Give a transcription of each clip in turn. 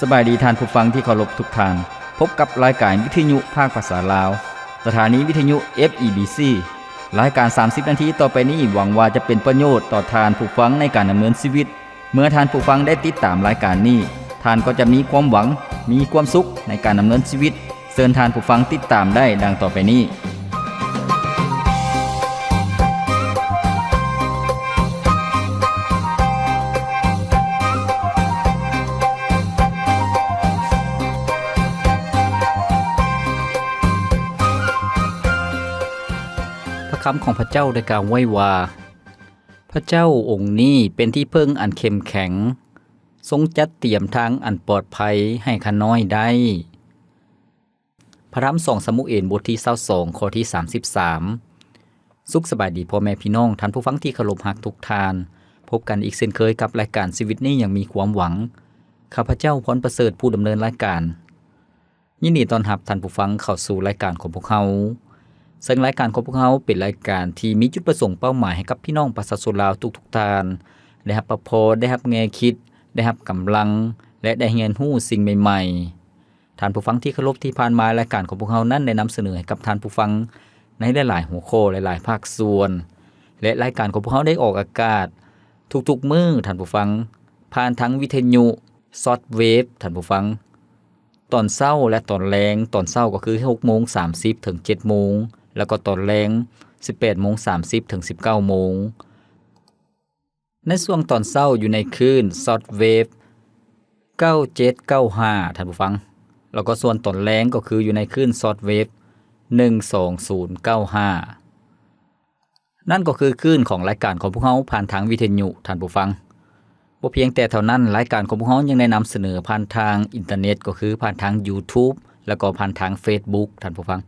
ສະບາຍດີທ່ານຜູ້ຟັງທີ່ເຄົາລົບທຸກທ່ານ. ພົບກັບລາຍການວິທະຍຸພາກພາສາລາວ, ສະຖານີວິທະຍຸ ເອັຟ ອີ ບີ ຊີ. ລາຍການສາມສິບນາທີຕໍ່ໄປນີ້ ຫວັງວ່າຈະເປັນປະໂຫຍດຕໍ່ທ່ານຜູ້ຟັງໃນການດຳເນີນຊີວິດ. ເມື່ອທ່ານຜູ້ຟັງໄດ້ຕິດຕາມລາຍການນີ້, ທ່ານກໍຈະມີຄວາມຫວັງ, ມີຄວາມສຸກໃນການດຳເນີນຊີວິດ. ເຊີນທ່ານຜູ້ຟັງຕິດຕາມໄດ້ດັ່ງຕໍ່ໄປນີ້. ພະຄຳຂອງພະເຈົ້າໄດ້ກ່າວໄວ້ວ່າ, ພະເຈົ້າອົງນີ້ເປັນທີ່ເພິ່ງອັນເຂັ້ມແຂງ, ຊົງຈັດຕຽມທາງອັນປອດໄພໃຫ້ຂ້ານ້ອຍໄດ້. ພະທຳສອງຊາມູເອນ ບົດທີຊາວສອງ ຂໍ້ທີສາມສິບສາມ. ສຸກສະບາຍດີພໍ່ແມ່ພີ່ນ້ອງ, ທ່ານຜູ້ຟັງທີ່ເຄົາລົບຮັກທຸກທ່ານ. ພົບກັນອີກເຊັ່ນເຄີຍກັບລາຍການຊີວິດນີ້ຍັງມີຄວາມຫວັງ. ຂ້າພະເຈົ້າ ພອນປະເສີດ ຜູ້ດຳເນີນລາຍການ. ຍິນດີຕ້ອນຮັບທ່ານຜູ້ຟັງເຂົ້າສູ່ລາຍການຂອງພວກເຮົາ. ເຊິ່ງລາຍການຂອງພວກເຮົາເປັນລາຍການທີ່ມີຈຸດປະສົງເປົ້າໝາຍໃຫ້ກັບພີ່ນ້ອງປະຊາຊົນລາວທຸກໆທ່ານ ໄດ້ຮັບພະພອນ, ໄດ້ຮັບແງ່ຄິດ, ໄດ້ຮັບກຳລັງ ແລະ ໄດ້ຮຽນຮູ້ສິ່ງໃໝ່ໆ. ທ່ານຜູ້ຟັງທີ່ເຄົາລົບ, ທີ່ຜ່ານມາລາຍການຂອງພວກເຮົານັ້ນໄດ້ນຳສະເໜີໃຫ້ກັບທ່ານຜູ້ຟັງໃນຫຼາຍໆຫົວຂໍ້, ຫຼາຍໆພາກສ່ວນ ແລະ ລາຍການຂອງພວກເຮົາໄດ້ອອກອາກາດທຸກໆມື້, ທ່ານຜູ້ຟັງ, ຜ່ານທາງວິທະຍຸຊອດເວບ, ທ່ານຜູ້ຟັງ, ຕອນເຊົ້າ ແລະ ຕອນແລງ. ຕອນເຊົ້າກໍຄືຫົກໂມງສາມສິບເຖິງເຈັດໂມງ, ແລ້ວກໍຕອນແລງສິບແປດໂມງສາມສິບເຖິງສິບເກົ້າໂມງ. ໃນຊ່ວງຕອນເຊົ້າຢູ່ໃນຄື້ນຊອດເວບເກົ້າເຈັດເກົ້າຫ້າ ທ່ານຜູ້ຟັງ, ແລ້ວກໍສ່ວນຕອນແລງກໍຄືຢູ່ໃນຄື້ນຊອດເວບໜຶ່ງສອງສູນເກົ້າຫ້າ. ນັ້ນກໍຄືຄື້ນຂອງລາຍການຂອງພວກເຮົາຜ່ານທາງວິທະຍຸ, ທ່ານຜູ້ຟັງ. ບໍ່ພຽງແຕ່ເທົ່ານັ້ນ, ລາຍການຂອງພວກເຮົາຍັງໄດ້ນຳສະເໜີຜ່ານທາງອິນເຕີເນັດ, ກໍຄືຜ່ານທາງ YouTube ແລ້ວກໍຜ່ານທາງ Facebook, ທ່ານຜູ້ຟັງ.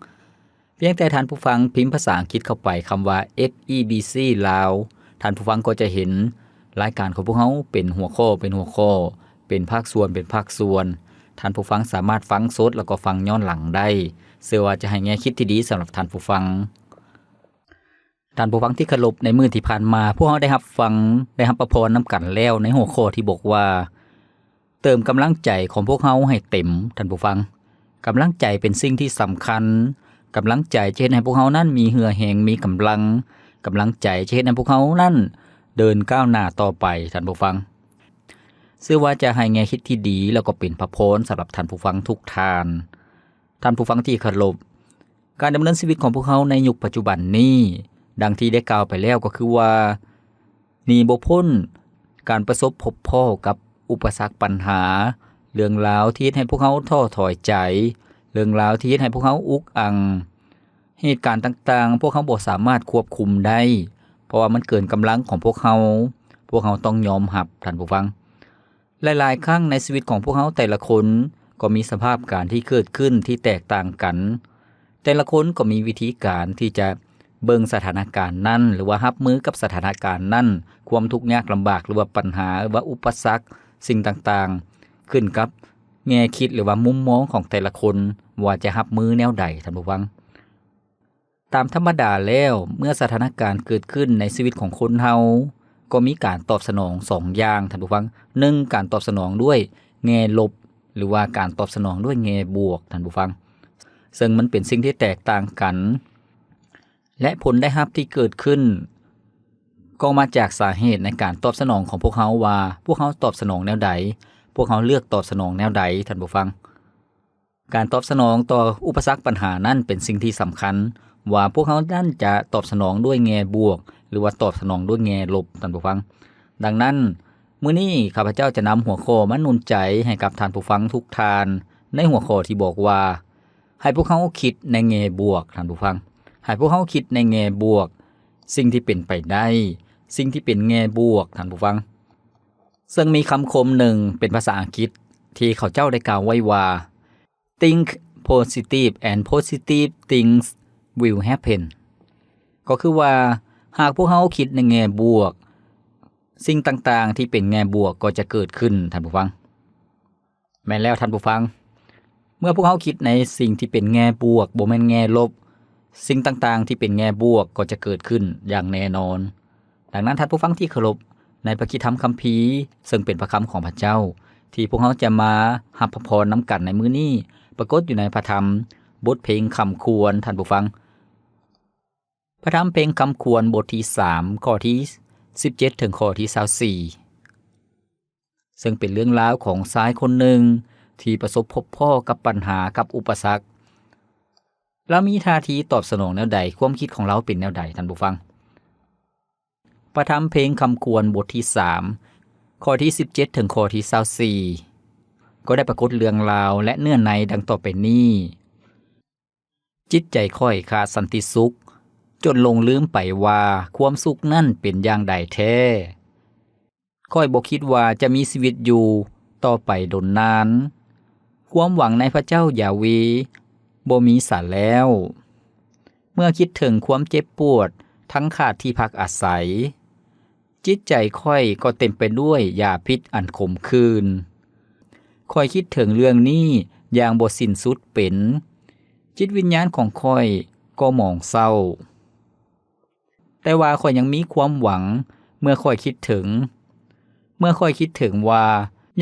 ພຽງແຕ່ທ່ານຜູ້ຟັງພິມພາສາອັງກິດເຂົ້າໄປຄຳວ່າ ເອັຟ ອີ ບີ ຊີ ລາວ, ທ່ານຜູ້ຟັງກໍຈະເຫັນລາຍການຂອງພວກເຮົາເປັນຫົວຂໍ້ເປັນຫົວຂໍ້, ເປັນພາກສ່ວນເປັນພາກສ່ວນ. ທ່ານຜູ້ຟັງສາມາດຟັງສົດ ແລ້ວກໍຟັງຍ້ອນຫຼັງໄດ້. ເຊື່ອວ່າຈະໃຫ້ແງ່ຄິດທີ່ດີສຳລັບທ່ານຜູ້ຟັງ. ທ່ານຜູ້ຟັງທີ່ເຄົາລົບ, ໃນມື້ທີ່ຜ່ານມາ ພວກເຮົາໄດ້ຮັບຟັງ, ໄດ້ຮັບພະພອນນຳກັນແລ້ວ ໃນຫົວຂໍ້ທີ່ບອກວ່າ ເຕີມກຳລັງໃຈຂອງພວກເຮົາໃຫ້ເຕັມ, ທ່ານຜູ້ຟັງ. ກຳລັງໃຈເປັນສິ່ງທີ່ສຳຄັນ. ກຳລັງໃຈຈະເຮັດໃຫ້ພວກເຮົານັ້ນມີເຫື່ອແຮງ, ມີກຳລັງ. ກຳລັງໃຈຈະເຮັດໃຫ້ພວກເຮົານັ້ນເດີນກ້າວໜ້າຕໍ່ໄປ, ທ່ານຜູ້ຟັງ. ເຊື່ອວ່າຈະໃຫ້ແງ່ຄິດທີ່ດີ ແລ້ວກໍເປັນພະພອນສຳລັບທ່ານຜູ້ຟັງທຸກທ່ານ. ທ່ານຜູ້ຟັງທີ່ເຄົາລົບ, ການດຳເນີນຊີວິດຂອງພວກເຮົາໃນຍຸກປັດຈຸບັນນີ້, ດັ່ງທີ່ໄດ້ກ່າວໄປແລ້ວ, ກໍຄືວ່າ ໜີບໍ່ພົ້ນການປະສົບພົບພໍ້ກັບອຸປະສັກ, ບັນຫາ, ເລື່ອງລາວທີ່ເຮັດໃຫ້ພວກເຮົາທໍ້ຖອຍໃຈ, ເລື່ອງລາວທີ່ເຮັດໃຫ້ພວກເຮົາອຸກອັ່ງ. ເຫດການຕ່າງໆ ພວກເຮົາບໍ່ສາມາດຄວບຄຸມໄດ້, ເພາະວ່າມັນເກີນກຳລັງຂອງພວກເຮົາ. ພວກເຮົາຕ້ອງຍອມຮັບ, ທ່ານຜູ້ຟັງ. ຫຼາຍໆຄັ້ງໃນຊີວິດຂອງພວກເຮົາແຕ່ລະຄົນກໍມີສະພາບການທີ່ເກີດຂຶ້ນທີ່ແຕກຕ່າງກັນ. ແຕ່ລະຄົນກໍມີວິທີການທີ່ຈະເບິ່ງສະຖານະການນັ້ນ ຫຼືວ່າຮັບມືກັບສະຖານະການນັ້ນ, ຄວາມທຸກຍາກລຳບາກ ຫຼືວ່າບັນຫາ ຫຼືວ່າອຸປະສັກ, ສິ່ງຕ່າງໆ, ຂຶ້ນກັບແງ່ຄິດ ຫຼືວ່າມຸມມອງຂອງແຕ່ລະຄົນ ວ່າຈະຮັບມືແນວໃດ, ທ່ານຜູ້ຟັງ. ຕາມທຳມະດາແລ້ວ, ເມື່ອສະຖານະການເກີດຂຶ້ນໃນຊີວິດຂອງຄົນເຮົາ, ກໍມີການຕອບສະໜອງສອງຢ່າງ, ທ່ານຜູ້ຟັງ. ໜຶ່ງ, ການຕອບສະໜອງດ້ວຍແງ່ລົບ ຫຼືວ່າການຕອບສະໜອງດ້ວຍແງ່ບວກ, ທ່ານຜູ້ຟັງ. ເຊິ່ງມັນເປັນສິ່ງທີ່ແຕກຕ່າງກັນ ແລະ ຜົນໄດ້ຮັບທີ່ເກີດຂຶ້ນ ກໍມາຈາກສາເຫດໃນການຕອບສະໜອງຂອງພວກເຮົາວ່າ ພວກເຮົາຕອບສະໜອງແນວໃດ, ພວກເຮົາເລືອກຕອບສະໜອງແນວໃດ, ທ່ານຜູ້ຟັງ. ການຕອບສະໜອງຕໍ່ອຸປະສັກບັນຫານັ້ນເປັນສິ່ງທີ່ສຳຄັນ ວ່າພວກເຮົານັ້ນຈະຕອບສະໜອງດ້ວຍແງ່ບວກ ຫຼືວ່າຕອບສະໜອງດ້ວຍແງ່ລົບ, ທ່ານຜູ້ຟັງ. ດັ່ງນັ້ນ, ມື້ນີ້ຂ້າພະເຈົ້າຈະນຳຫົວຂໍ້ມາໜູນໃຈໃຫ້ກັບທ່ານຜູ້ຟັງທຸກທ່ານ ໃນຫົວຂໍ້ທີ່ບອກວ່າ ໃຫ້ພວກເຮົາຄິດໃນແງ່ບວກ, ທ່ານຜູ້ຟັງ. ໃຫ້ພວກເຮົາຄິດໃນແງ່ບວກ, ສິ່ງທີ່ເປັນໄປໄດ້, ສິ່ງທີ່ເປັນແງ່ບວກ, ທ່ານຜູ້ຟັງ. ເຊິ່ງມີຄຳຄົມໜຶ່ງເປັນພາສາອັງກິດທີ່ເຂົາເຈົ້າໄດ້ກ່າວໄວ້ວ່າ Think positive and positive things will happen. ກໍຄືວ່າ ຫາກພວກເຮົາຄິດໃນແງ່ບວກ, ສິ່ງຕ່າງໆທີ່ເປັນແງ່ບວກກໍຈະເກີດຂຶ້ນ, ທ່ານຜູ້ຟັງ. ແມ່ນແລ້ວ, ທ່ານຜູ້ຟັງ. ເມື່ອພວກເຮົາຄິດໃນສິ່ງທີ່ເປັນແງ່ບວກ, ບໍ່ແມ່ນແງ່ລົບ, ສິ່ງຕ່າງໆທີ່ເປັນແງ່ບວກກໍຈະເກີດຂຶ້ນຢ່າງແນ່ນອນ. ດັ່ງນັ້ນ, ທ່ານຜູ້ຟັງທີ່ເຄົາລົບ, ໃນພະຄຣິສຕະທຳຄຳພີ, ເຊິ່ງເປັນພະຄຳຂອງພະເຈົ້າ, ເ ທີ່ພວກເຮົາຈະມາຮັບພະພອນນຳກັນໃນມື້ນີ້ ປາກົດຢູ່ໃນພະທຳບົດເພງຄຳຄວນ, ທ່ານຜູ້ຟັງ. ພະທຳເພງຄຳຄວນບົດທີສາມ ຂໍ້ທີສິບເຈັດ ເຖິງຂໍ້ທີຊາວສີ່ ເຊິ່ງເປັນເລື່ອງລາວຂອງຊາຍຄົນໜຶ່ງທີ່ປະສົບພົບພໍ້ກັບບັນຫາ, ກັບອຸປະສັກ. ລາວມີທ່າທີຕອບສະໜອງແນວໃດ? ຄວາມຄິດຂອງລາວເປັນແນວໃດ, ທ່ານຜູ້ຟັງ? ພະທຳເພງຄຳຄວນບົດທີສາມ ຂໍ້ທີສິບເຈັດ ເຖິງຂໍ້ທີຊາວສີ່ ກໍໄດ້ປາກົດເລື່ອງລາວ ແລະ ເນື້ອໃນດັ່ງຕໍ່ໄປນີ້: ຈິດໃຈຂ້ອຍຂາດສັນຕິສຸກ ຈົນຫຼົງລືມໄປວ່າຄວາມສຸກນັ້ນເປັນຢ່າງໃດແທ້. ຂ້ອຍບໍ່ຄິດວ່າຈະມີຊີວິດຢູ່ຕໍ່ໄປດົນນານ. ຄວາມຫວັງໃນພະເຈົ້າຢາເວບໍ່ມີສາແລ້ວ. ເມື່ອຄິດເຖິງຄວາມເຈັບປວດ ທັງຂາດທີ່ພັກອາໄສ, ຈິດໃຈຂ້ອຍກໍເຕັມໄປດ້ວຍຢາພິດອັນຂົມຂື່ນ. ຂ້ອຍຄິດເຖິງເລື່ອງນີ້ຢ່າງບໍ່ສິ້ນສຸດເປັນ, ຈິດວິນຍານຂອງຂ້ອຍກໍໝອງເສົ້າ. ແຕ່ວ່າຂ້ອຍຍັງມີຄວາມຫວັງເມື່ອຂ້ອຍຄິດເຖິງ, ເມື່ອຂ້ອຍຄິດເຖິງວ່າ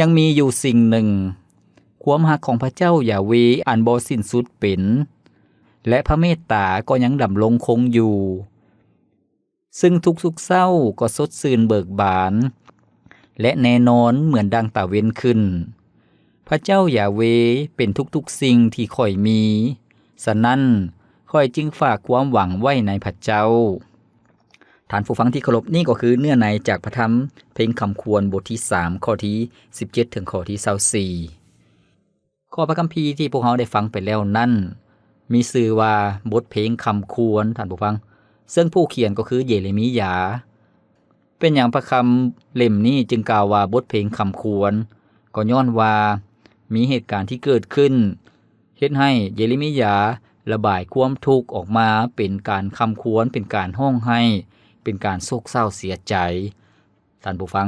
ຍັງມີຢູ່ສິ່ງໜຶ່ງ, ຄວາມຮັກຂອງພະເຈົ້າຢາເວອັນບໍ່ສິ້ນສຸດເປັນ ແລະ ພະເມດຕາກໍຍັງດຳລົງຄົງຢູ່, ຊຶ່ງທຸກໆເຊົ້າກໍສົດຊື່ນເບີກບານ ແລະ ແນ່ນອນເໝືອນດັ່ງຕາເວັນຂຶ້ນ. ພະເຈົ້າຢາເວເປັນທຸກໆສິ່ງທີ່ຂ້ອຍມີ, ສະນັ້ນ ຂ້ອຍຈຶ່ງຝາກຄວາມຫວັງໄວ້ໃນພະເຈົ້າ. ທ່ານຜູ້ຟັງທີ່ເຄົາລົບ, ນີ້ກໍຄືເນື້ອໃນຈາກພະທຳເພງຄຳຄວນບົດທີສາມ ຂໍ້ທີສິບເຈັດ ເຖິງຂໍ້ທີຊາວສີ່. ຂໍ້ພະຄຳພີທີ່ພວກເຮົາໄດ້ຟັງໄປແລ້ວນັ້ນ ມີຊື່ວ່າບົດເພງຄຳຄວນ, ທ່ານຜູ້ຟັງ, ເຊິ່ງຜູ້ຂຽນກໍຄືເຢເຣມີຢາ. ເປັນຫຍັງພະຄຳເຫຼັ້ມນີ້ຈຶ່ງກ່າວວ່າບົດເພງຄຳຄວນ? ກໍຍ້ອນວ່າມີເຫດການທີ່ເກີດຂຶ້ນ ເຮັດໃຫ້ເຢເຣມີຢາລະບາຍຄວາມທຸກອອກມາເປັນການຄຳຄວນ, ເປັນການຮ້ອງໄຫ້, ເປັນການໂສກເສົ້າເສຍໃຈ, ທ່ານຜູ້ຟັງ.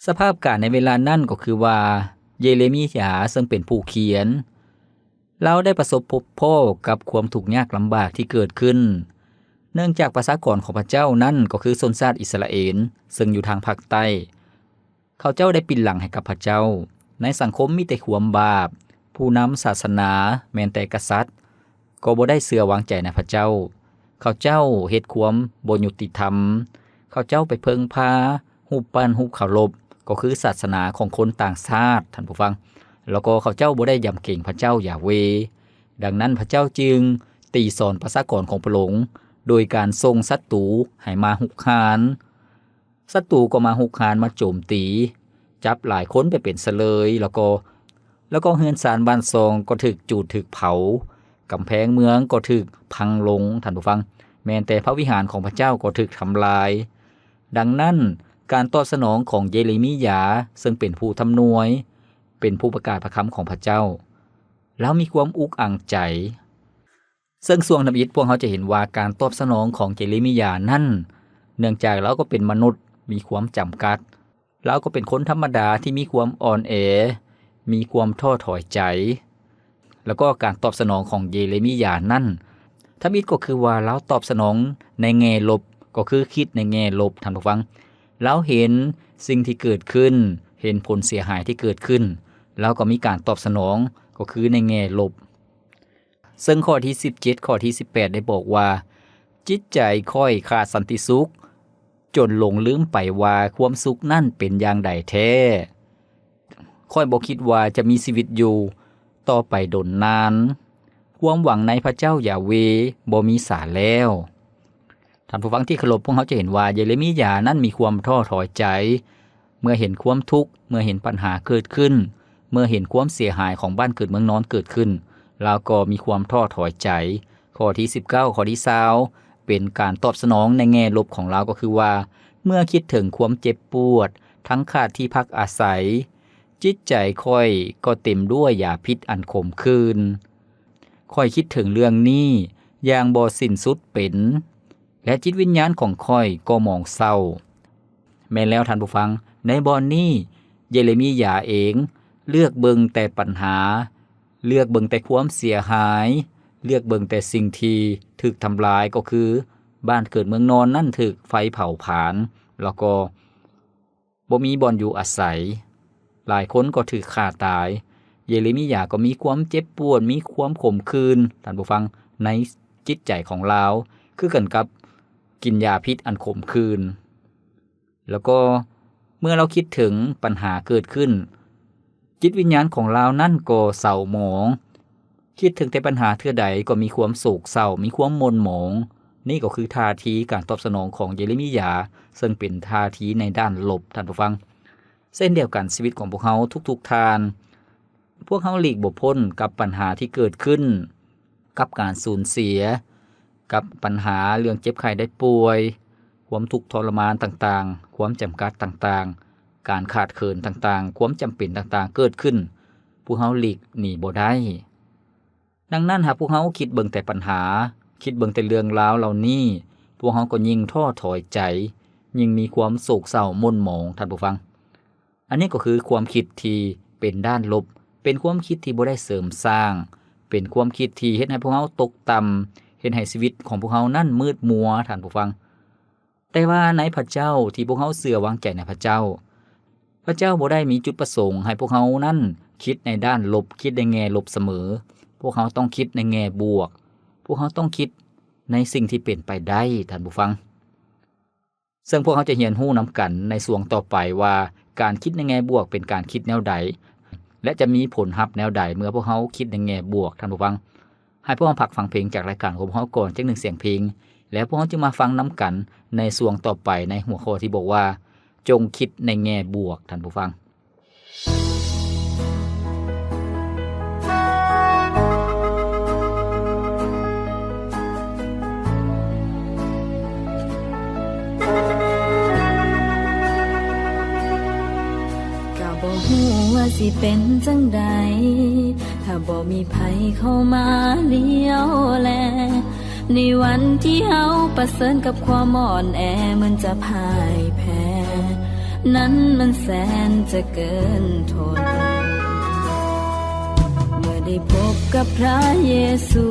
ສະພາບການໃນເວລານັ້ນກໍຄືວ່າ ເຢເຣມີຢາເຊິ່ງເປັນຜູ້ຂຽນ ລາວໄດ້ປະສົບພົບພໍ້ກັບຄວາມທຸກຍາກລຳບາກທີ່ເກີດຂຶ້ນ ເນື່ອງຈາກປະຊາກອນຂອງພະເຈົ້ານັ້ນກໍຄືຊົນຊາດອິດສະຣາເອນ ເຊິ່ງຢູ່ທາງພາກໃຕ້ ເຂົາເຈົ້າໄດ້ປິ່ນຫຼັງໃຫ້ກັບພະເຈົ້າ. ໃນສັງຄົມມີແຕ່ຄວາມບາບ, ຜູ້ນຳສາສະໜາແມ່ນແຕ່ກະສັດ ກໍບໍ່ໄດ້ເຊື່ອວາງໃຈໃນພະເຈົ້າ. ເຂົາເຈົ້າເຮັດຄວາມບໍ່ຍຸຕິທຳ. ເຂົາເຈົ້າໄປເພິ່ງພາຮູບປັ້ນ, ຮູບເຄົາລົບ, ກໍຄືສາສະໜາຂອງຄົນຕ່າງຊາດ, ທ່ານຜູ້ຟັງ, ແລ້ວກໍເຂົາເຈົ້າບໍ່ໄດ້ຢຳເກງພະເຈົ້າຢາເວ. ດັ່ງນັ້ນ ພະເຈົ້າຈຶ່ງຕີສອນປະຊາກອນຂອງພະອົງ ໂດຍການສົ່ງສັດຕູໃຫ້ມາຮຸກຮານ. ສັດຕູກໍມາຮຸກຮານ, ມາໂຈມຕີ, ຈັບຫຼາຍຄົນໄປເປັນສະເລີຍ, ແລ້ວກໍ ແລ້ວກໍເຮືອນຊານບ້ານຊ່ອງກໍຖືກຈູດຖືກເຜົາ, ກຳແພງເມືອງກໍຖືກພັງລົງ, ທ່ານຜູ້ຟັງ, ແມ່ນແຕ່ພະວິຫານຂອງພະເຈົ້າກໍຖືກທຳລາຍ. ດັ່ງນັ້ນ, ການຕອບສະໜອງຂອງເຢເຣມີຢາ, ເຊິ່ງເປັນຜູ້ທຳນວຍ, ເປັນຜູ້ປະກາດພະຄຳຂອງພະເຈົ້າ, ລາວມີຄວາມອຸກອັ່ງໃຈ. ເຊິ່ງຊ່ວງທຳອິດພວກເຮົາຈະເຫັນວ່າການຕອບສະໜອງຂອງເຢເຣມີຢານັ້ນ, ເນື່ອງຈາກລາວກໍເປັນມະນຸດມີຄວາມຈຳກັດ, ລາວກໍເປັນຄົນທຳມະດາທີ່ມີຄວາມອ່ອນແອ, ມີຄວາມທໍ້ຖອຍໃຈ, ແລ້ວກໍການຕອບສະໜອງຂອງເຢເຣມີຢານັ້ນ ທຳອິດກໍຄືວ່າລາວຕອບສະໜອງໃນແງ່ລົບ, ກໍຄືຄິດໃນແງ່ລົບ, ທ່ານຜູ້ຟັງ. ລາວເຫັນສິ່ງທີ່ເກີດຂຶ້ນ, ເຫັນຜົນເສຍຫາຍທີ່ເກີດຂຶ້ນ, ລາວກໍມີການຕອບສະໜອງ, ກໍຄືໃນແງ່ລົບ. ເຊິ່ງຂໍ້ທີສິບເຈັດ ຂໍ້ທີສິບແປດ ໄດ້ບອກວ່າ, ຈິດໃຈຂ້ອຍຂາດສັນຕິສຸກ, ຈົນຫຼົງລືມໄປວ່າຄວາມສຸກນັ້ນເປັນຢ່າງໃດແທ້. ຂ້ອຍບໍ່ຄິດວ່າຈະມີຊີວິດຢູ່ຕໍ່ໄປດົນນານ. ຄວາມຫວັງໃນພະເຈົ້າຢາເວບໍ່ມີສາແລ້ວ. ທ່ານຜູ້ຟັງທີ່ເຄົາລົບ, ພວກເຮົາຈະເຫັນວ່າເຢເຣມີຢານັ້ນມີຄວາມທໍ້ຖອຍໃຈ ເມື່ອເຫັນຄວາມທຸກ, ເມື່ອເຫັນບັນຫາເກີດຂຶ້ນ, ເມື່ອເຫັນຄວາມເສຍຫາຍຂອງບ້ານເກີດເມືອງນອນເກີດຂຶ້ນ, ລາວກໍມີຄວາມທໍ້ຖອຍໃຈ. ຂໍ້ທີສິບເກົ້າ, ຂໍ້ທີຊາວ ເປັນການຕອບສະໜອງໃນແງ່ລົບຂອງລາວ, ກໍຄືວ່າ ເມື່ອຄິດເຖິງຄວາມເຈັບປວດ, ທັງຂາດທີ່ພັກອາໄສ, ຈິດໃຈຂ້ອຍກໍເຕັມດ້ວຍຢາພິດອັນຂົມຂື່ນ. ຂ້ອຍຄິດເຖິງເລື່ອງນີ້ຢ່າງບໍ່ສິ້ນສຸດເປັນ, ແລະ ຈິດວິນຍານຂອງຂ້ອຍກໍໝອງເສົ້າ. ແມ່ນແລ້ວທ່ານຜູ້ຟັງ, ໃນບ່ອນນີ້ ເຢເຣມີຢາເອງເລືອກເບິ່ງແຕ່ບັນຫາ, ເລືອກເບິ່ງແຕ່ຄວາມເສຍຫາຍ, ເລືອກເບິ່ງແຕ່ສິ່ງທີ່ຖືກທຳລາຍ, ກໍຄືບ້ານເກີດເມືອງນອນນັ້ນຖືກໄຟເຜົາຜານ, ແລ້ວກໍ ບໍ່ມີບ່ອນຢູ່ອາໄສ. ຫຼາຍຄົນກໍຖືກຂ້າຕາຍ. ເຢເຣມີຢາກໍມີຄວາມເຈັບປວດ, ມີຄວາມຂົມຂື່ນ, ທ່ານຜູ້ຟັງ, ໃນຈິດໃຈຂອງລາວ, ຄືກັນກັບກິນຢາພິດອັນຂົມຂື່ນ. ແລ້ວກໍເມື່ອລາວຄິດເຖິງບັນຫາເກີດຂຶ້ນ, ຈິດວິນຍານຂອງລາວນັ້ນກໍເສົ້າໝອງ. ຄິດເຖິງແຕ່ບັນຫາເທື່ອໃດກໍມີຄວາມໂສກເສົ້າ, ມີຄວາມໝ່ນໝອງ. ນີ້ກໍຄືທ່າທີການຕອບສະໜອງຂອງເຢເຣມີຢາ, ເຊິ່ງເປັນທ່າທີໃນດ້ານລົບ, ທ່ານຜູ້ຟັງ. ເຊັ່ນດຽວກັນ, ຊີວິດຂອງພວກເຮົາທຸກໆທ່ານ, ພວກເຮົາຫຼີກບໍ່ພົ້ນກັບບັນຫາທີ່ເກີດຂຶ້ນ ກັບການສູນເສຍ, ກັບບັນຫາເລື່ອງເຈັບໄຂ້ໄດ້ປ່ວຍ, ຄວາມທຸກທໍລະມານຕ່າງໆ, ຄວາມຈຳກັດຕ່າງໆ, ການຂາດເຂີນຕ່າງໆ, ຄວາມຈຳເປັນຕ່າງໆເກີດຂຶ້ນ, ພວກເຮົາຫຼີກໜີບໍ່ໄດ້. ດັ່ງນັ້ນ, ຫາກພວກເຮົາຄິດເບິ່ງແຕ່ບັນຫາ, ຄິດເບິ່ງແຕ່ເລື່ອງລາວເຫຼົ່ານີ້, ພວກເຮົາກໍຍິ່ງທໍ້ຖອຍໃຈ, ຍິ່ງມີຄວາມໂສກເສົ້າໝ່ນໝອງ, ທ່ານຜູ້ຟັງ. ອັນນີ້ກໍຄືຄວາມຄິດທີ່ເປັນດ້ານລົບ, ເປັນຄວາມຄິດທີ່ບໍ່ໄດ້ເສີມສ້າງ, ເປັນຄວາມຄິດທີ່ເຮັດໃຫ້ພວກເຮົາຕົກຕ່ຳ, ເຮັດໃຫ້ຊີວິດຂອງພວກເຮົານັ້ນມືດມົວ, ທ່ານຜູ້ຟັງ. ແຕ່ວ່າໃນພະເຈົ້າທີ່ພວກເຮົາເຊື່ອວາງໃຈໃນພະເຈົ້າ, ພະເຈົ້າບໍ່ໄດ້ມີຈຸດປະສົງໃຫ້ພວກເຮົານັ້ນຄິດໃນດ້ານລົບ, ຄິດໃນແງ່ລົບສະເໝີ. ພວກເຮົາຕ້ອງຄິດໃນແງ່ບວກ, ພວກເຮົາຕ້ອງຄິດໃນສິ່ງທີ່ເປັນໄປໄດ້, ທ່ານຜູ້ຟັງ. ເຊິ່ງພວກເຮົາຈະຮຽນຮູ້ນຳກັນໃນຊ່ວງຕໍ່ໄປວ່າ ການຄິດໃນແງ່ບວກເປັນການຄິດແນວໃດ ແລະ ຈະມີຜົນຮັບແນວໃດເມື່ອພວກເຮົາຄິດໃນແງ່ບວກ, ທ່ານຜູ້ຟັງ. ໃຫ້ພວກເຮົາພັກຟັງເພງຈາກລາຍການຂອງພວກເຮົາກ່ອນຈັກໜຶ່ງສຽງເພງ, ແລ້ວພວກເຮົາຈຶ່ງມາຟັງນຳກັນໃນຊ່ວງຕໍ່ໄປ ໃນຫົວຂໍ້ທີ່ບອກວ່າ ຈົ່ງຄິດໃນແງ່ບວກ, ທ່ານຜູ້ຟັງ. ກະບໍ່ຮູ້ວ່າຊິເປັນຈັ່ງໃດ ຖ້າບໍ່ມີໃຜເຂົ້າມາລ້ຽວແລ. ໃນວັນທີ່ເຮົາປະເຊີນກັບຄວາມອ່ອນແອ ເໝືອນຈະພ່າຍແພ້ ນັ້ນມັນແສນຈະເກີນທົນ. ເມື່ອໄດ້ພົບກັບພະເຢຊູ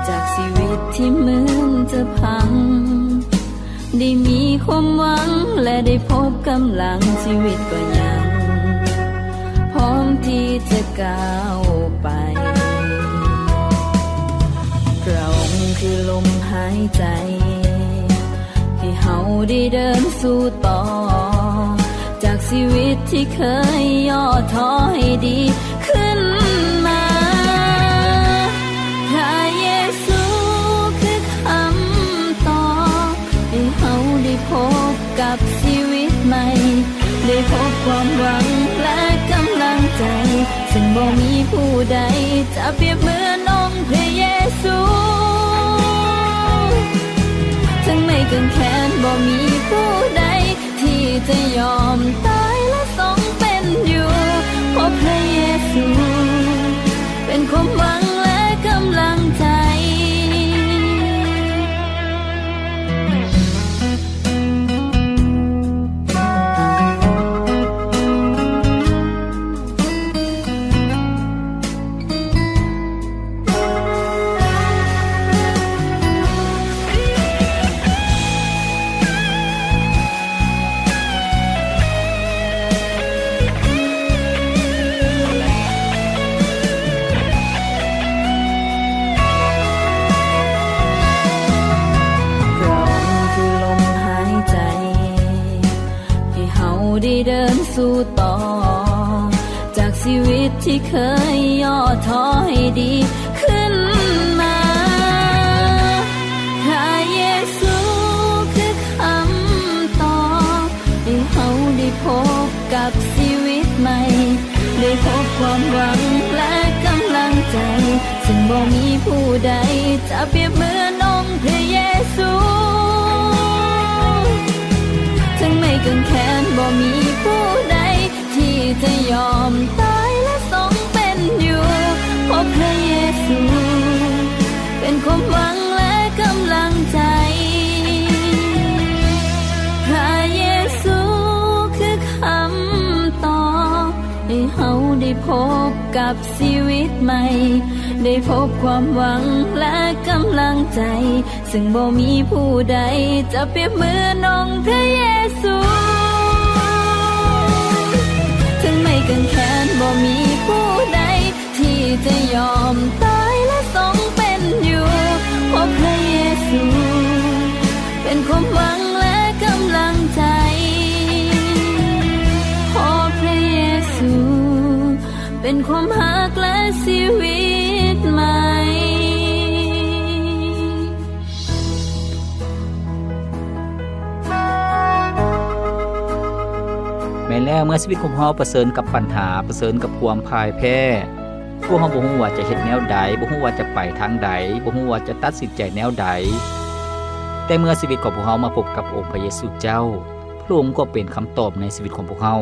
ຈາກຊີວິດທີ່ເໝືອນຈະພັງ ໄດ້ມີຄວາມຫວັງ ແລະ ໄດ້ພົບກຳລັງ ຊີວິດກໍຍັງ ພ້ອມທີ່ຈະກ້າວໄປ. ພະອົງຄືລົມຫາຍໃຈ ໃຫ້ເຮົາໄດ້ເດີນສູ້ຕໍ່ ຈາກຊີວິດທີ່ເຄີຍຫຍໍ້ທໍ້ໃຫ້ດີຂຶ້ນມາ. ພະເຢຊູຄືຄຳຕອບ ໃຫ້ເຮົາໄດ້ພົບກັບຊີວິດໃໝ່ ໄດ້ພົບຄວາມຫວັງ ແລະ ກຳລັງໃຈ ເຊິ່ງບໍ່ມີຜູ້ໃດຈະປຽບເໝືອນອົງພະເຢຊູ. ເຖິງໄມ້ກາງແຂນບໍ່ມີຜູ້ໃດ ທີ່ຈະຍອມຕາຍ ແລະ ຊົງເປັນຢູ່ ເພາະພະເຢຊູ ເປັນຄວາມຫວັງ ແລະ ກຳລັງໃຈ. ພະອົງຄືລົມຫາຍໃຈ ໃຫ້ເຮົາໄດ້ເດີນສູ້ຕໍ່ ຈາກຊີວິດທີ່ເຄີຍຫຍໍ້ທໍ້ໃຫ້ດີຂຶ້ນມາ. ພະເຢຊູຄືຄຳຕອບ ໃຫ້ເຮົາໄດ້ພົບກັບຊີວິດໃໝ່ ໄດ້ພົບຄວາມຫວັງ ແລະ ກຳລັງໃຈ ເຊິ່ງບໍ່ມີຜູ້ໃດຈະປຽບເໝືອນອົງພະເຢຊູ. ເຖິງໄມ້ກາງແຂນບໍ່ມີຜູ້ໃດ ທີ່ຈະຍອມຕາຍ ແລະ ຊົງເປັນຢູ່ ເພາະພະເຢຊູ ເປັນຄວາມຫວັງ ແລະ ກຳລັງໃຈ. ພະເຢຊູຄືຄຳຕອບ ໃຫ້ເຮົາໄດ້ພົບກັບຊີວິດໃໝ່ ໄດ້ພົບຄວາມຫວັງ ແລະ ກຳລັງໃຈ ເຊິ່ງບໍ່ມີຜູ້ໃດຈະປຽບເໝືອນອົງພະເຢຊູ. ເຖິ ແລ້ວເມື່ອຊີວິດຂອງພວກເຮົາປະເຊີນກັບບັນຫາ, ປະເຊີນກັບຄວາມພ່າຍແພ້, ພວກເຮົາບໍ່ຮູ້ວ່າຈະເຮັດແນວໃດ, ບໍ່ຮູ້ວ່າຈະໄປທາງໃດ, ບໍ່ຮູ້ວ່າຈະຕັດສິນໃຈແນວໃດ. ແຕ່ເມື່ອຊີວິດຂອງພວກເຮົາມາພົບກັບອົງພະເຢຊູເຈົ້າ, ພະອົງກໍເປັນຄຳຕອບໃນຊີວິດຂອງພວກເຮົາ.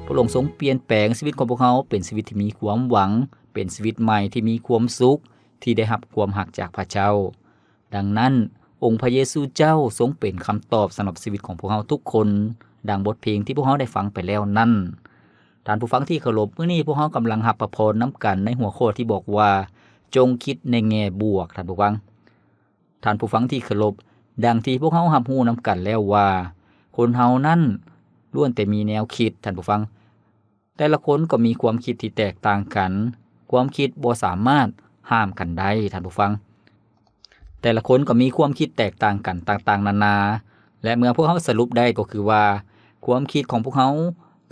ພະອົງຊົງປ່ຽນແປງຊີວິດຂອງພວກເຮົາເປັນຊີວິດທີ່ມີຄວາມຫວັງ, ເປັນຊີວິດໃໝ່ທີ່ມີຄວາມສຸກ, ທີ່ໄດ້ຮັບຄວາມຮັກຈາກພະເຈົ້າ. ດັ່ງນັ້ນ, ອົງພະເຢຊູເຈົ້າຊົງເປັນຄຳຕອບສຳລັບຊີວິດຂອງພວກເຮົາທຸກຄົນ, ດັ່ງບົດເພງທີ່ພວກເຮົາໄດ້ຟັງໄປແລ້ວນັ້ນ. ທ່ານຜູ້ຟັງທີ່ເຄົາລົບ, ມື້ນີ້ພວກເຮົາກຳລັງຮັບພະພອນນຳກັນໃນຫົວຂໍ້ທີ່ບອກວ່າ, ຈົ່ງຄິດໃນແງ່ບວກ, ທ່ານຜູ້ຟັງ. ທ່ານຜູ້ຟັງທີ່ເຄົາລົບ, ດັ່ງທີ່ພວກເຮົາຮັບຮູ້ນຳກັນແລ້ວວ່າ, ຄົນເຮົານັ້ນລ້ວນແຕ່ມີແນວຄິດ, ທ່ານຜູ້ຟັງ. ແຕ່ລະຄົນກໍມີຄວາມຄິດທີ່ແຕກຕ່າງກັນ, ຄວາມຄິດບໍ່ສາມາດຫ້າມກັນໄດ້, ທ່ານຜູ້ຟັງ. ແຕ່ລະຄົນກໍມີຄວາມຄິດແຕກຕ່າງກັນຕ່າງໆນານາ, ແລະ ເມື່ອພວກເຮົາສະຫຼຸບໄດ້ກໍຄືວ່າ, ຄວາມຄິດຂອງພວກເຮົາ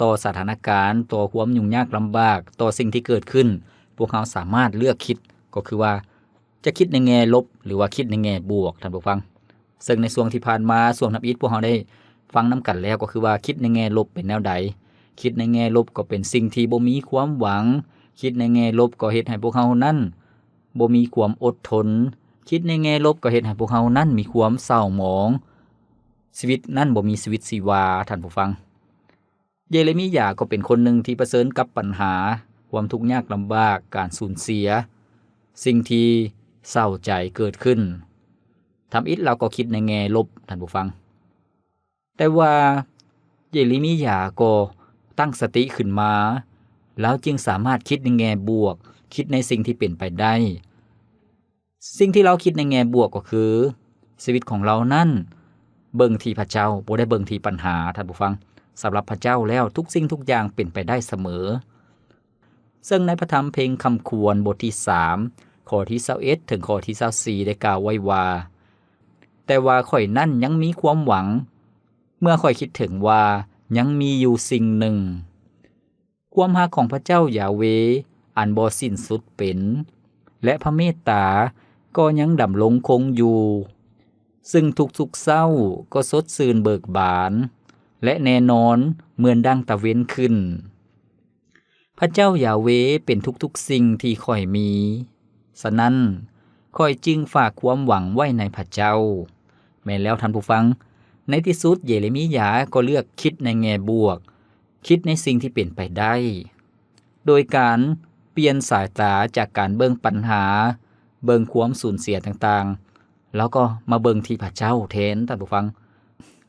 ຕໍ່ສະຖານະການ, ຕໍ່ຄວາມຫຍຸ້ງຍາກລຳບາກ, ຕໍ່ສິ່ງທີ່ເກີດຂຶ້ນ, ພວກເຮົາສາມາດເລືອກຄິດ, ກໍຄືວ່າ ຈະຄິດໃນແງ່ລົບ ຫຼືວ່າຄິດໃນແງ່ບວກ, ທ່ານຜູ້ຟັງ. ເຊິ່ງໃນຊ່ວງທີ່ຜ່ານມາ, ຊ່ວງທຳອິດ ພວກເຮົາໄດ້ຟັງນຳກັນແລ້ວ, ກໍຄືວ່າຄິດໃນແງ່ລົບເປັນແນວໃດ? ຄິດໃນແງ່ລົບກໍເປັນສິ່ງທີ່ບໍ່ມີຄວາມຫວັງ, ຄິດໃນແງ່ລົບກໍເຮັດໃຫ້ພວກເຮົານັ້ນບໍ່ມີຄວາມອົດທົນ, ຄິດໃນແງ່ລົບກໍເຮັດໃຫ້ພວກເຮົານັ້ນມີຄວາມເສົ້າໝອງ, ຊີວິດນັ້ນບໍ່ມີຊີວິດຊີວາ, ທ່ານຜູ້ຟັງ. ເຢເຣມີຢາກໍເປັນຄົນໜຶ່ງທີ່ປະເຊີນກັບບັນຫາ, ຄວາມທຸກຍາກລຳບາກ, ການສູນເສຍ, ສິ່ງທີ່ເສົ້າໃຈເກີດຂຶ້ນ. ທຳອິດລາວກໍຄິດໃນແງ່ລົບ, ທ່ານຜູ້ຟັງ. ແຕ່ວ່າເຢເຣມີຢາກໍຕັ້ງສະຕິຂຶ້ນມາ, ລາວຈຶ່ງສາມາດຄິດໃນແງ່ບວກ, ຄິດໃນສິ່ງທີ່ເປັນໄປໄດ້. ສິ່ງທີ່ລາວຄິດໃນແງ່ບວກກໍຄື ຊີວິດຂອງລາວນັ້ນເບິ່ງທີ່ພະເຈົ້າ, ບໍ່ໄດ້ເບິ່ງທີ່ບັນຫາ, ທ່ານຜູ້ຟັງ. ສຳລັບພະເຈົ້າແລ້ວ, ທຸກສິ່ງທຸກຢ່າງເປັນໄປໄດ້ສະເໝີ. ເຊິ່ງໃນພະທຳເພງຄຳຄວນບົດທີສາມ, ຂໍ້ທີຊາວເອັດ ເຖິງຂໍ້ທີຊາວສີ່ ໄດ້ກ່າວໄວ້ວ່າ, ແຕ່ວ່າຂ້ອຍນັ້ນຍັງມີຄວາມຫວັງ, ເມື່ອຂ້ອຍຄິດເຖິງວ່າຍັງມີຢູ່ສິ່ງໜຶ່ງ. ຄວາມຮັກຂອງພະເຈົ້າຢາເວ ອັນບໍ່ສິ້ນສຸດເປັນ ແລະ ພະເມດຕາກໍຍັງດຳລົງຄົງຢູ່, ຊຶ່ງທຸກໆເຊົ້າກໍສົດຊື່ນເບີກບານ ແລະ ແນ່ນອນເໝືອນດັ່ງຕາເວັນຂຶ້ນ. ພະເຈົ້າຢາເວເປັນທຸກໆສິ່ງທີ່ຂ້ອຍມີ. ສະນັ້ນ, ຂ້ອຍຈຶ່ງຝາກຄວາມຫວັງໄວ້ໃນພະເຈົ້າ. ແມ່ນແລ້ວທ່ານຜູ້ຟັງ, ໃນທີ່ສຸດເຢເຣມີຢາກໍເລືອກຄິດໃນແງ່ບວກ, ຄິດໃນສິ່ງທີ່ເປັນໄປໄດ້, ໂດຍການປ່ຽນສາຍຕາຈາກການເບິ່ງບັນຫາ, ເບິ່ງຄວາມສູນເສຍຕ່າງໆ, ແລ້ວກໍມາເບິ່ງທີ່ພະເຈົ້າແທນ, ທ່ານຜູ້ຟັງ.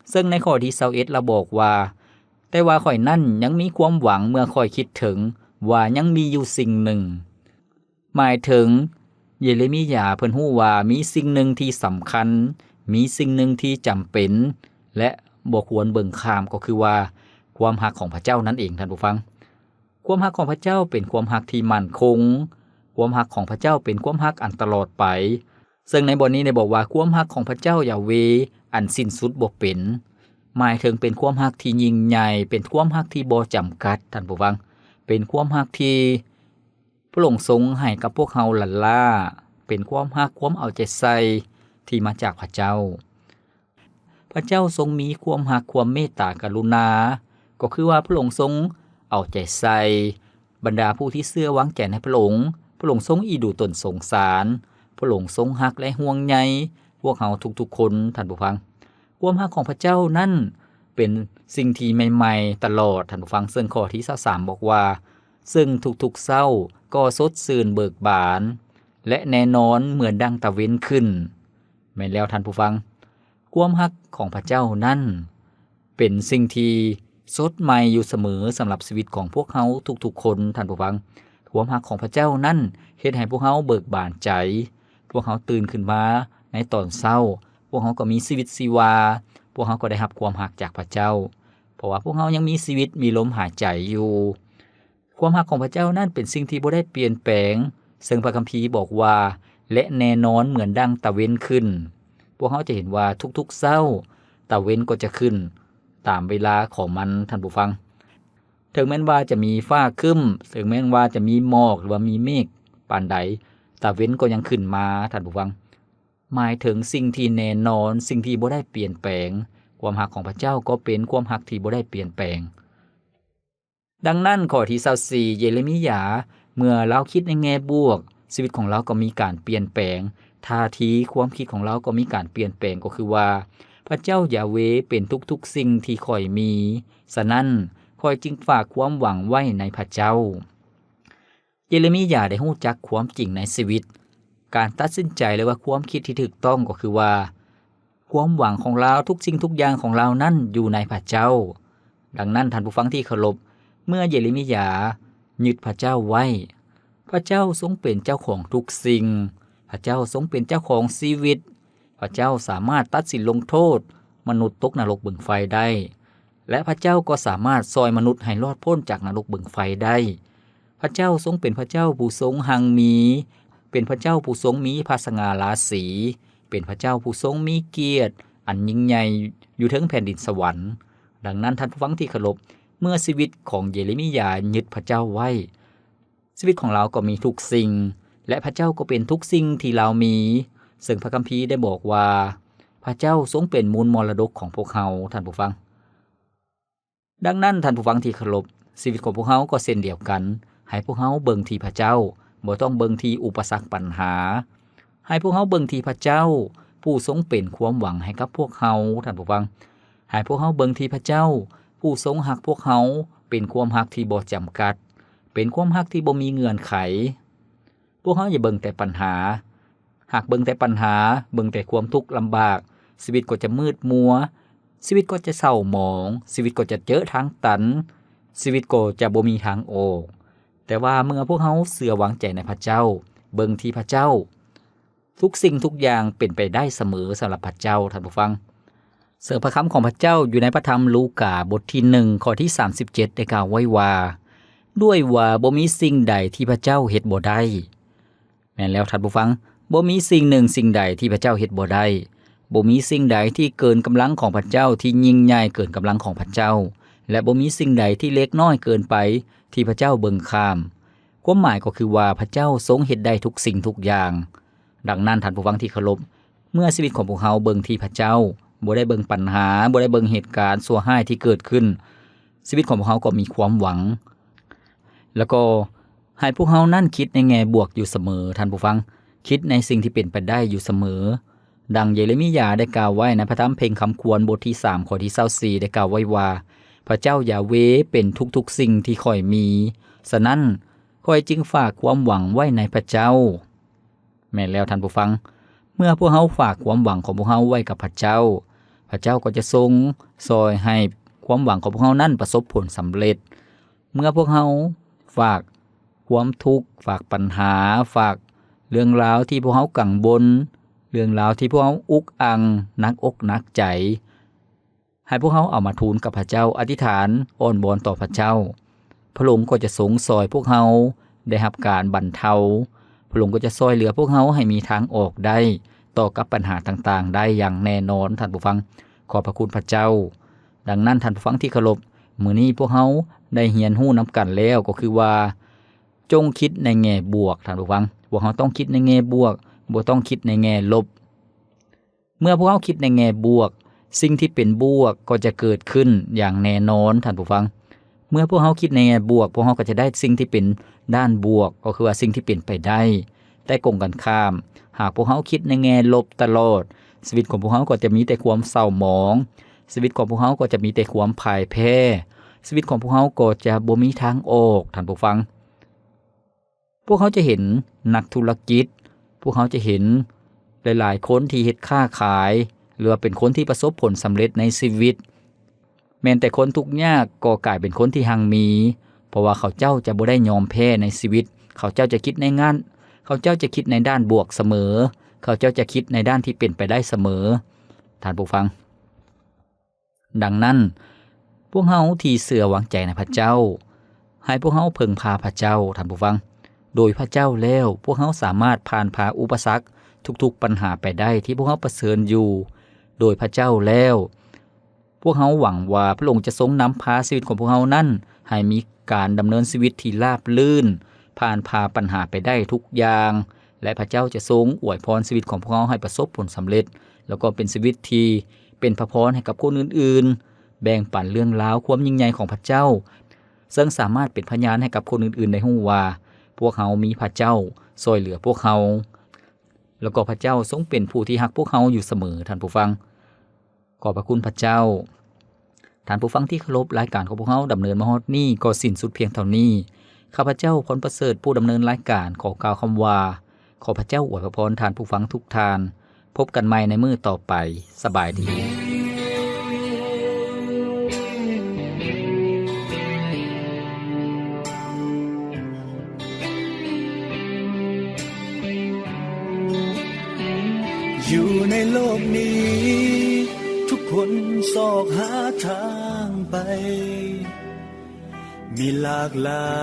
ເຊິ່ງໃນຂໍ້ທີຊາວເອັດລາວບອກວ່າ, ແຕ່ວ່າຂ້ອຍນັ້ນຍັງມີຄວາມຫວັງເມື່ອຂ້ອຍຄິດເຖິງວ່າຍັງມີຢູ່ສິ່ງໜຶ່ງ. ໝາຍເຖິງເຢເຣມີຢາເພິ່ນຮູ້ວ່າມີສິ່ງໜຶ່ງທີ່ສຳຄັນ, ມີສິ່ງໜຶ່ງທີ່ຈຳເປັນ ແລະ ບໍ່ຄວນເບິ່ງຂ້າມ, ກໍຄືວ່າຄວາມຮັກຂອງພະເຈົ້ານັ້ນເອງ, ທ່ານຜູ້ຟັງ. ຄວາມຮັກຂອງພະເຈົ້າເປັນຄວາມຮັກທີ່ໝັ້ນຄົງ, ຄວາມຮັກຂອງພະເຈົ້າເປັນຄວາມຮັກອັນຕະຫຼອດໄປ. ເຊິ່ງໃນບ່ອນນີ້ໄດ້ບອກວ່າ ຄວາມຮັກຂອງພະເຈົ້າຢາເວ ອັນສິ້ນສຸດບໍ່ເປັນ, ໝາຍເຖິງເປັນຄວາມຮັກທີ່ຍິ່ງໃຫຍ່, ເປັນຄວາມຮັກທີ່ບໍ່ຈຳກັດ, ທ່ານຜູ້ຟັງ, ເປັນຄວາມຮັກທີ່ ພະອົງຊົງໃຫ້ກັບພວກເຮົາລ້ານລ້າ, ເປັນຄວາມຮັກ, ຄວາມເອົາໃຈໃສ່ທີ່ມາຈາກພະເຈົ້າ. ພະເຈົ້າຊົງມີຄວາມຮັກ, ຄວາມເມດຕາກະລຸນາ, ກໍຄືວ່າພະອົງຊົງເອົາໃຈໃສ່ບັນດາຜູ້ທີ່ເຊື່ອວາງໃຈໃນພະອົງ, ພະອົງຊົງອີ່ດູຕົນສົງສານ, ພະອົງຊົງຮັກ ແລະ ຫ່ວງໃຍພວກເຮົາທຸກໆຄົນ, ທ່ານຜູ້ຟັງ. ຄວາມຮັກຂອງພະເຈົ້ານັ້ນເປັນສິ່ງທີ່ໃໝ່ໆຕະຫຼອດ, ທ່ານຜູ້ຟັງ, ເຊິ່ງຂໍ້ທີຊາວສາມບອກວ່າ, ເຊິ່ງທຸກໆເຊົ້າກໍສົດຊື່ນເບີກບານ ແລະ ແນ່ນອນເໝືອນດັ່ງຕາເວັນຂຶ້ນ. ແມ່ນແລ້ວທ່ານຜູ້ຟັງ, ຄວາມຮັກຂອງພະເຈົ້ານັ້ນເປັນສິ່ງທີ່ສົດໃໝ່ຢູ່ສະເໝີສຳລັບຊີວິດຂອງພວກເຮົາທຸກໆຄົນ, ທ່ານຜູ້ຟັງ. ຄວາມຮັກຂອງພະເຈົ້ານັ້ນເຮັດໃຫ້ພວກເຮົາເບີກບານໃຈ. ພວກເຮົາຕື່ນຂຶ້ນມາໃນຕອນເຊົ້າ, ພວກເຮົາກໍມີຊີວິດຊີວາ, ພວກເຮົາກໍໄດ້ຮັບຄວາມຮັກຈາກພະເຈົ້າ, ເພາະວ່າພວກເຮົາຍັງມີຊີວິດ, ມີລົມຫາຍໃຈຢູ່. ຄວາມຮັກຂອງພະເຈົ້ານັ້ນເປັນສິ່ງທີ່ບໍ່ໄດ້ປ່ຽນແປງ, ເຊິ່ງພະຄຳພີບອກວ່າ, ແລະ ແນ່ນອນເໝືອນດັ່ງຕາເວັນຂຶ້ນ. ພວກເຮົາຈະເຫັນວ່າທຸກໆເຊົ້າ, ຕາເວັນກໍຈະຂຶ້ນຕາມເວລາຂອງມັນ, ທ່ານຜູ້ຟັງ. ເຖິງແມ່ນວ່າຈະມີຟ້າຄຶ້ມ, ເຖິງແມ່ນວ່າຈະມີໝອກ ຫຼືວ່າມີເມກປານໃດ, ຕາເວັນກໍຍັງຂຶ້ນມາ, ທ່ານຜູ້ຟັງ. ໝາຍເຖິງສິ່ງທີ່ແນ່ນອນ, ສິ່ງທີ່ບໍ່ໄດ້ປ່ຽນແປງ. ຄວາມຮັກຂອງພະເຈົ້າກໍເປັນຄວາມຮັກທີ່ບໍ່ໄດ້ປ່ຽນແປງ. ດັ່ງນັ້ນ ຂໍ້ທີຊາວສີ່ ເຢເຣມີຢາ ເມື່ອລາວຄິດໃນແງ່ບວກ ຊີວິດຂອງລາວກໍມີການປ່ຽນແປງ ທ່າທີຄວາມຄິດຂອງລາວກໍມີການປ່ຽນແປງ ກໍຄືວ່າ ພະເຈົ້າຢາເວເປັນທຸກໆສິ່ງທີ່ຂ້ອຍມີ, ສະນັ້ນ ຂ້ອຍຈຶ່ງຝາກຄວາມຫວັງໄວ້ໃນພະເຈົ້າ. ເຢເຣມີຢາໄດ້ຮູ້ຈັກຄວາມຈິງໃນຊີວິດ. ການຕັດສິນໃຈ ຫຼືວ່າຄວາມຄິດທີ່ຖືກຕ້ອງກໍຄືວ່າ ຄວາມຫວັງຂອງລາວ ທຸກສິ່ງທຸກຢ່າງຂອງລາວນັ້ນຢູ່ໃນພະເຈົ້າ. ດັ່ງນັ້ນ ທ່ານຜູ້ຟັງທີ່ເຄົາລົບ, ເມື່ອເຢເຣມີຢາຍຶດພະເຈົ້າໄວ້, ພະເຈົ້າຊົງເປັນເຈົ້າຂອງທຸກສິ່ງ, ພະເຈົ້າຊົງເປັນເຈົ້າຂອງຊີວິດ, ພະເຈົ້າສາມາດຕັດສິນລົງໂທດມະນຸດຕົກນະລົກບຶງໄຟໄດ້ ແລະ ພະເຈົ້າກໍສາມາດຊ່ອຍມະນຸດໃຫ້ລອດພົ້ນຈາກນະລົກບຶງໄຟໄດ້. ພະເຈົ້າຊົງເປັນພະເຈົ້າຜູ້ຊົງຮັ່ງມີ, ເປັນພະເຈົ້າຜູ້ຊົງມີພະສະຫງ່າລາສີ, ເປັນພະເຈົ້າຜູ້ຊົງມີກຽດອັນຍິ່ງໃຫຍ່ຢູ່ເທິງແຜ່ນດິນສະຫວັນ. ດັ່ງນັ້ນ ທ່ານຜູ້ຟັງທີ່ເຄົາລົບ, ເມື່ອຊີວິດຂອງເຢເຣມີຢາຍຶດພະເຈົ້າໄວ້, ຊີວິດຂອງລາວກໍມີທຸກສິ່ງ ແລະ ພະເຈົ້າກໍເປັນທຸກສິ່ງທີ່ລາວມີ, ເຊິ່ງພະຄຳພີໄດ້ບອກວ່າ ພະເຈົ້າຊົງເປັນມູນມໍລະດົກຂອງພວກເຮົາ, ທ່ານຜູ້ຟັງ. ດັ່ງນັ້ນ ທ່ານຜູ້ຟັງທີ່ເຄົາລົບ, ຊີວິດຂອງພວກເຮົາກໍເຊັ່ນດຽວກັນ, ໃຫ້ພວກເຮົາເບິ່ງທີ່ພະເຈົ້າ, ບໍ່ຕ້ອງເບິ່ງທີ່ອຸປະສັກບັນຫາ. ໃຫ້ພວກເຮົາເບິ່ງທີ່ພະເຈົ້າ, ຜູ້ຊົງເປັນຄວາມຫວັງໃຫ້ກັບພວກເຮົາ, ທ່ານຜູ້ຟັງ. ໃຫ້ພວກເຮົາເບິ່ງທີ່ພະເຈົ້າ, ຜູ້ຊົງຮັກພວກເຮົາ, ເປັນຄວາມຮັກທີ່ບໍ່ຈຳກັດ, ເປັນຄວາມຮັກທີ່ບໍ່ມີເງື່ອນໄຂ. ພວກເຮົາຢ່າເບິ່ງແຕ່ບັນຫາ. ຫາກເບິ່ງແຕ່ບັນຫາ, ເບິ່ງແຕ່ຄວາມທຸກລຳບາກ, ຊີວິດກໍຈະມືດມົວ, ຊີວິດກໍຈະເສົ້າໝອງ, ຊີວິດກໍຈະເຈີທາງຕັນ, ຊີວິດກໍຈະບໍ່ມີທາງອອກ. ແຕ່ວ່າເມື່ອພວກເຮົາເຊື່ອວາງໃຈໃນພະເຈົ້າ, ເບິ່ງທີ່ພະເຈົ້າ, ທຸກສິ່ງທຸກຢ່າງເປັນໄປໄດ້ສະເໝີສຳລັບພະເຈົ້າ, ທ່ານຜູ້ຟັງ. ເຊິ່ງພະຄຳຂອງພະເຈົ້າຢູ່ໃນພະທຳລູກາ ບົດທີໜຶ່ງ ຂໍ້ທີສາມສິບເຈັດ ໄດ້ກ່າວໄວ້ວ່າ, ດ້ວຍວ່າບໍ່ມີສິ່ງໃດທີ່ພະເຈົ້າເຮັດບໍ່ໄດ້. ແມ່ນແລ້ວທ່ານຜູ້ຟັງ, ບໍ່ມີສິ່ງໜຶ່ງສິ່ງໃດທີ່ພະເຈົ້າເຮັດບໍ່ໄດ້. ບໍ່ມີສິ່ງໃດທີ່ເກີນກຳລັງຂອງພະເຈົ້າ, ທີ່ຍິ່ງໃຫຍ່ເກີນກຳລັງຂອງພະເຈົ້າ, ແລະ ບໍ່ມີສິ່ງໃດທີ່ເລັກນ້ອຍເກີນໄປທີ່ພະເຈົ້າເບິ່ງຂ້າມ. ຄວາມໝາຍກໍຄືວ່າພະເຈົ້າຊົງເຮັດໄດ້ທຸກສິ່ງທຸກຢ່າງ. ດັ່ງນັ້ນ ທ່ານຜູ້ຟັງທີ່ເຄົາລົບ, ເມື່ອຊີວິດຂອງພວກເຮົາເບິ່ງທີ່ພະເຈົ້າ, ບໍ່ໄດ້ເບິ່ງບັນຫາ, ບໍ່ໄດ້ເບິ່ງເຫດການຊົ່ວຮ້າຍທີ່ເກີດຂຶ້ນ, ຊີວິດຂອງພວກເຮົາກໍມີຄວາມຫວັງ. ແລ້ວກໍໃຫ້ພວກເຮົານັ້ນຄິດໃນແງ່ບວກຢູ່ສະເໝີ, ທ່ານຜູ້ຟັງ, ຄິດໃນສິ່ງທີ່ເປັນໄປໄດ້ຢູ່ສະເໝີ. ດັ່ງເຢເຣມີຢາໄດ້ກ່າວໄວ້ໃນພະທຳເພງຄຳຄວນ ບົດທີສາມ ຂໍ້ທີຊາວສີ່ ໄດ້ກ່າວໄວ້ວ່າ, ພະເຈົ້າຢາເວເປັນທຸກໆສິ່ງທີ່ຂ້ອຍມີ, ສະນັ້ນ ຂ້ອຍຈຶ່ງຝາກຄວາມຫວັງໄວ້ໃນພະເຈົ້າ. ແມ່ນແລ້ວທ່ານຜູ້ຟັງ, ເມື່ອພວກເຮົາຝາກຄວາມຫວັງຂອງພວກເຮົາໄວ້ກັບພະເຈົ້າ, ພະເຈົ້າກໍຈະຊົງຊ່ອຍໃຫ້ຄວາມຫວັງຂອງພວກເຮົານັ້ນປະສົບຜົນສຳເລັດ. ເມື່ອພວກເຮົາຝາກຄວາມທຸກ, ຝາກບັນຫາ, ຝາກເລື່ອງລາວທີ່ພວກເຮົາກັງວົນ, ເລື່ອງລາວທີ່ພວກເຮົາອຸກອັ່ງ, ໜັກອົກໜັກໃຈ, ໃຫ້ພວກເຮົາເອົາມາທູນກັບພະເຈົ້າ, ອະທິຖານ, ອ້ອນວອນຕໍ່ພະເຈົ້າ. ພະອົງກໍຈະຊົງຊ່ອຍພວກເຮົາໄດ້ຮັບການບັນເທົາ. ພະອົງກໍຈະຊ່ອຍເຫຼືອພວກເຮົາໃຫ້ມີທາງອອກໄດ້ຕໍ່ກັບບັນຫາຕ່າງໆໄດ້ຢ່າງແນ່ນອນ, ທ່ານຜູ້ຟັງ. ຂອບພະຄຸນພະເຈົ້າ. ດັ່ງນັ້ນ, ທ່ານຜູ້ຟັງທີ່ເຄົາລົບ, ມື້ນີ້ພວກເຮົາໄດ້ຮຽນຮູ້ນຳກັນແລ້ວ, ກໍຄືວ່າ ຈົ່ງຄິດໃນແງ່ບວກ, ທ່ານຜູ້ຟັງ. ພວກເຮົາຕ້ອງຄິດໃນແງ່ບວກ, ບໍ່ຕ້ອງຄິດໃນແງ່ລົບ. ເມື່ອພວກເຮົາຄິດໃນແງ່ບວກ, ສິ່ງທີ່ເປັນບວກກໍຈະເກີດຂຶ້ນຢ່າງແນ່ນອນ, ທ່ານຜູ້ຟັງ. ເມື່ອພວກເຮົາຄິດໃນແງ່ບວກ, ພວກເຮົາກໍຈະໄດ້ສິ່ງທີ່ເປັນດ້ານບວກ, ກໍຄືວ່າສິ່ງທີ່ເປັນໄປໄດ້. ແຕ່ກົງກັນຂ້າມ, ຫາກພວກເຮົາຄິດໃນແງ່ລົບຕະຫຼອດ, ຊີວິດຂອງພວກເຮົາກໍຈະມີແຕ່ຄວາມເສົ້າໝອງ, ຊີວິດຂອງພວກເຮົາກໍຈະມີແຕ່ຄວາມພ່າຍແພ້, ຊີວິດຂອງພວກເຮົາກໍຈະບໍ່ມີທາງອອກ, ທ່ານຜູ້ຟັງ. ພວກເຮົາຈະເຫັນນັກທຸລະກິດ, ພວກເຮົາຈະເຫັນຫຼາຍໆຄົນທີ່ເຮັດຄ້າຂາຍ ຫຼືວ່າເປັນຄົນທີ່ປະສົບຜົນສຳເລັດໃນຊີວິດ. ແມ່ນແຕ່ຄົນທຸກຍາກກໍກາຍເປັນຄົນທີ່ຮັ່ງມີ, ເພາະວ່າເຂົາເຈົ້າຈະບໍ່ໄດ້ຍອມແພ້ໃນຊີວິດ. ເຂົາເຈົ້າຈະຄິດໃນງານ, ເຂົາເຈົ້າຈະຄິດໃນດ້ານບວກສະເໝີ, ເຂົາເຈົ້າຈະຄິດໃນດ້ານທີ່ເປັນໄປໄດ້ສະເໝີ. ທ່ານຜູ້ຟັງ. ດັ່ງນັ້ນ, ພວກເຮົາທີ່ເຊື່ອວາງໃຈໃນພະເຈົ້າ, ໃຫ້ພວກເຮົາເພິ່ງພາພະເຈົ້າ, ທ່ານຜູ້ຟັງ. ໂດຍພະເຈົ້າແລ້ວ, ພວກເຮົາສາມາດຜ່ານຜ່າອຸປະສັກທຸກໆບັນຫາໄປໄດ້ທີ່ພວກເຮົາປະເຊີນຢູ່. ໂດຍພະເຈົ້າແລ້ວ, ພວກເຮົາຫວັງວ່າພະອົງຈະຊົງນຳພາຊີວິດຂອງພວກເຮົານັ້ນ ໃຫ້ມີການດຳເນີນຊີວິດທີ່ລາບລື່ນ, ຜ່ານຜ່າບັນຫາໄປໄດ້ທຸກຢ່າງ, ແລະ ພະເຈົ້າຈະຊົງອວຍພອນຊີວິດຂອງພວກເຮົາໃຫ້ປະສົບຜົນສຳເລັດ, ແລ້ວກໍເປັນຊີວິດທີ່ເປັນພະພອນໃຫ້ກັບຄົນອື່ນໆ, ແບ່ງປັນເລື່ອງລາວຄວາມຍິ່ງໃຫຍ່ຂອງພະເຈົ້າ ເຊິ່ງສາມາດເປັນພະຍານໃຫ້ກັບຄົນອື່ນໆໄດ້ຮູ້ວ່າ ພວກເຮົາມີພະເຈົ້າຊ່ວຍເຫຼືອພວກເຮົາ ແລ້ວກໍພະເຈົ້າຊົງເປັນຜູ້ທີ່ຮັກພວກເຮົາຢູ່ສະເໝີ, ທ່ານຜູ້ຟັງ. ຂອບພະຄຸນພະເຈົ້າ. ທ່ານຜູ້ຟັງທີ່ເຄົາລົບ, ລາຍການຂອງພວກເຮົາດຳເນີນມາຮອດນີ້ກໍສິ້ນສຸດພຽງເທົ່ານີ້. ຂ້າພະເຈົ້າ ພອນປະເສີດ ຜູ້ດຳເນີນລາຍການ ຂໍກ່າວຄຳວ່າ ຂໍພະເຈົ້າອວຍພະພອນທ່ານຜູ້ຟັງທຸກທ່ານ. ພົບກັນໃໝ່ໃນມື້ຕໍ່ໄປ. ສະບາຍດີ. ຢູ່ໃນໂລກນີ້ ທຸກຄົນຊອກຫາທາງໄປ. ມີຫຼາກຫຼາ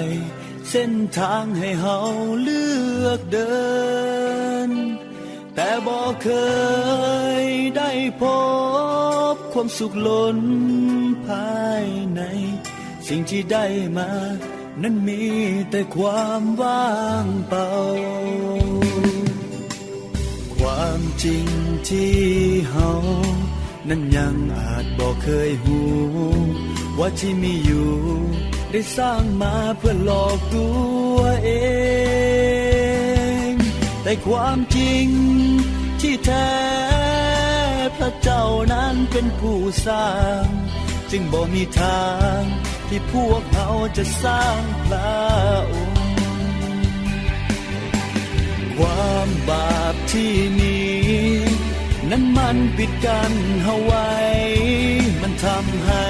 ຍເສັ້ນທາງໃຫ້ເຮົາເລືອກເດີນ, ແຕ່ບໍ່ເຄີຍໄດ້ພົບຄວາມສຸກລົ້ນພາຍໃນ. ສິ່ງທີ່ໄດ້ມານັ້ນມີແຕ່ຄວາມວ່າງເປົ່າ. ຄວາມຈິງທີ່ເຮົາ ນັ້ນຍັງອາດບໍ່ເຄີຍຮູ້ວ່າທີ່ມີຢູ່ໄດ້ສ້າງມາເພື່ອຫຼອກຕົວເອງ, ແຕ່ຄວາມຈິງທີ່ແທ້ ພະເຈົ້ານັ້ນເປັນຜູ້ສ້າງ, ຈຶ່ງບໍ່ມີທາງທີ່ພວກເຮົາຈະສ້າງພະອົງ. ຄວາມບາບທີ່ມີນັ້ນມັນປິດກັ້ນເຮົາໄວ້, ມັນທຳໃຫ້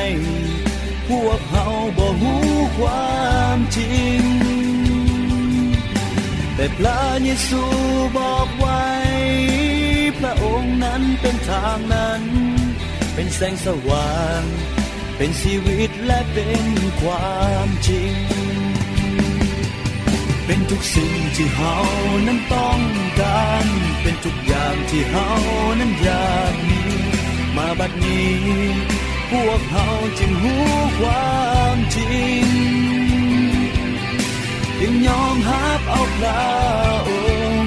ພວກເຮົາບໍ່ຮູ້ຄວາມຈິງ. ແຕ່ພຣະເຢຊູບອກໄວ້, ພະອົງນັ້ນເປັນທາງນັ້ນ, ເປັນແສງສະຫວ່າງ, ເປັນຊີວິດ ແລະ ເປັນຄວາມຈິງ, ເປັນທຸກສິ່ງທີ່ເຮົານັ້ນຕ້ອງການ, ເປັນທຸກຢ່າງທີ່ເຮົານັ້ນຢາກມີ. ມາບັດນີ້ ພວກເຮົາຈຶ່ງຮູ້ຄວາມຈິງ, ຈຶ່ງຍອມຮັບເອົາພະອົງ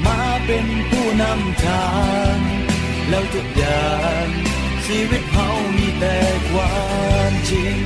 ມາເປັນຜູ້ນຳທາງ, ແລ້ວທຸກຢ່າງຊີວິດເຮົາມີແຕ່ຄວາມຈິງ.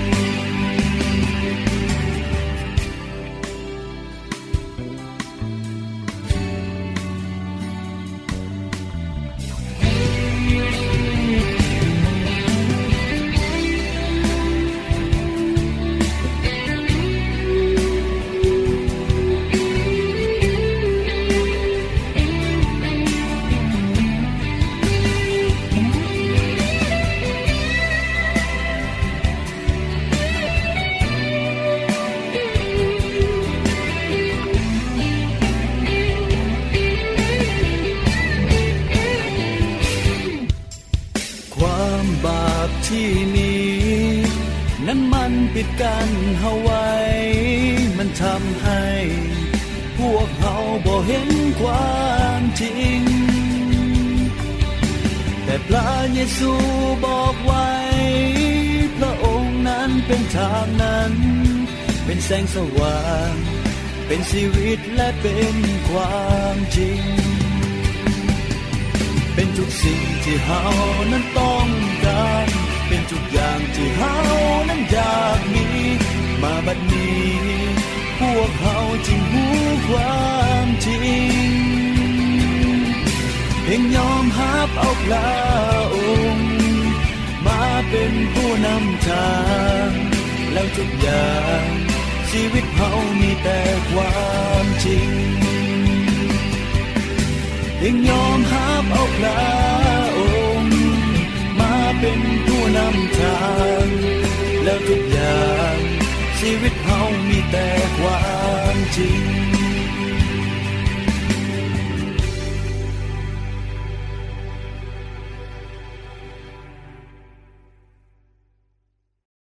ຄວາມບາບທີ່ມີນັ້ນມັນປິດກັ້ນເຮົາໄວ້, ມັນທຳໃຫ້ພວກເຮົາບໍ່ເຫັນຄວາມຈິງ. ແຕ່ພະເຢຊູບອກໄວ້, ພະອົງນັ້ນເປັນທາງນັ້ນ, ເປັນແສງສະຫວ່າງ, ເປັນຊີວິດ ແລະ ເປັນຄວາມຈິງ, ເປັນທຸກສິ່ງທີ່ເຮົານັ້ນຕ້ອງການ, ເປັນທຸກຢ່າງທີ່ເຮົານັ້ນຢາກມີ. ມາບັດນີ້ ພວກເຮົາຈຶ່ງຮູ້ຄວາມຈິງ, ຈຶ່ງຍອມຮັບເອົາພະອົງ ມາເປັນຜູ້ນຳທາງ, ແລ້ວທຸກຢ່າງຊີວິດເຮົາມີແຕ່ຄວາມຈິງ. ຈຶ່ງຍອມຮັບເອົາພະອົງ ມາເປັນຜູ້ນຳທາງ, ແລ້ວທຸກ